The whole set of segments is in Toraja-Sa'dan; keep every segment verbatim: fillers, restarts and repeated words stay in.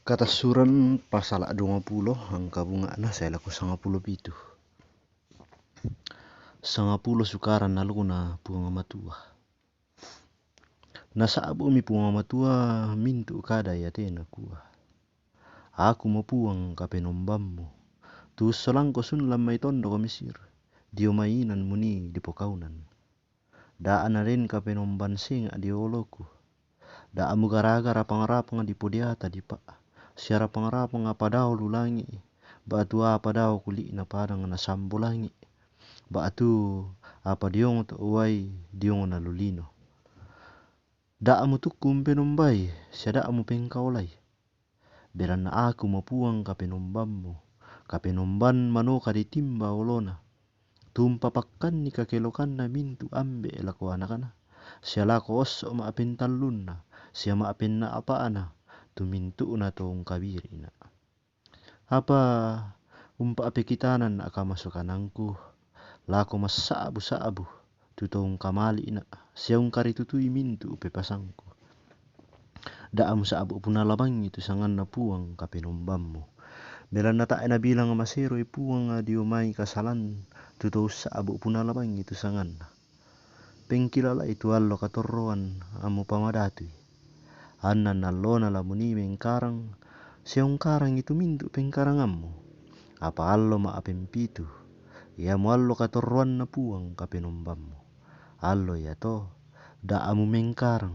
Katassuran pasala dua pulo, angka bungana sae lako sanga pulo pitu. Sanga pulo sukaran nalona Puang Matua. Nasa'bu mi Puang Matua mintu' kada iate nakua, Aku mo Puang Kapenombammu, tu ussolangko sun lan mai tondok Mesir, dio mai inan muni dipokaunan. Da'a naden kapenomban senga' dio oloku. Da'a mugara-gara pangarapang dipodeata dipa', siara pangarapang apa dao lu langi', ba'tu apa dao kuli'na padang nasambo langi', ba'tu apa diongo to uai diongo na lu lino. Da'a mutukku umpenombai, sia da'a mupengkaolai. Belanna Aku mo Puang Kapenombammu, Kapenomban manoka ditimba olona, tu umpapakkanni kakelokanna mintu' ambe' lako anakna, sia lako osso' ma'pentallunna, sia ma'penna'pa'na tu mintu'na to ungkabiri'na'. Apa umpa'pekitanan kamasokanangku lako massa'bu-sa'bu tu to ungkamali'na', sia ungkaritutui mintu' pepasangku. Da'a musa'bu punalabangi tu sanganna Puang Kapenombammu. Belanna tae' nabilang maseroi Puang dio mai kasalan tu to ussa'bu punalabangi tu sanganna. Pengkilalai tu allo katorroan ammu pamadatui. Annan allona la muni mengkarang, sia ungkarangi tu mintu' pengkarangammu. Apa allo ma'pempitu, iamo allo katorroanna Puang Kapenombammu. Allo iato, da'a mumengkarang,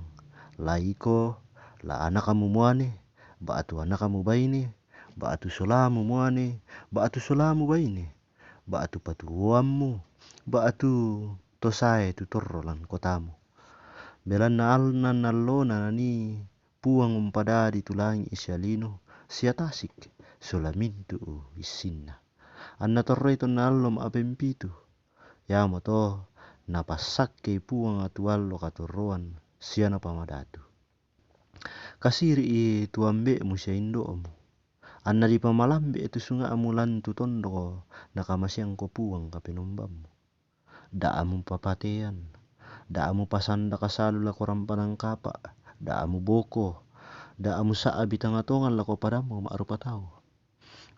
la iko, la anakmu muane, ba'tu anakmu baine, ba'tu solamu muane, ba'tu solamu baine, ba'tu patuoammu, ba'tu to sae tu torro lan kotamu. Belanna annan allona nanii Puang umpadadi tu langi' sia lino, sia tasik, sola mintu' issinna. Anna torroi tonna allo ma'pempitu, iamoto napassakkei Puang tu allo katorroan sia napamadatu. Kasiri'i tu ambe'mu sia indo'mu, anna dipamalambe' tu sunga'mu lan tu tondok nakamaseangko Puang Kapenombammu. Da'a mupapatean, da'a mupasanda kasalu lako rampanan kapa', da'a muboko, da'a musa'bi tangatongan lako padammu ma'rupa tau.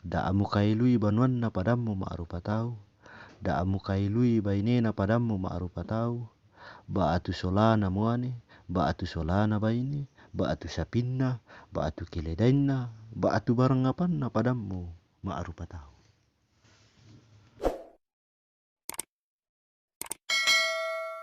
Da'a mukailui banuanna padammu ma'rupa tau, da'a mukailui bainena padammu ma'rupa tau, ba'tu solana muane, ba'tu solana baine, ba'tu sapinna, ba'tu keledainna, ba'tu barangapanna padammu ma'rupa tau.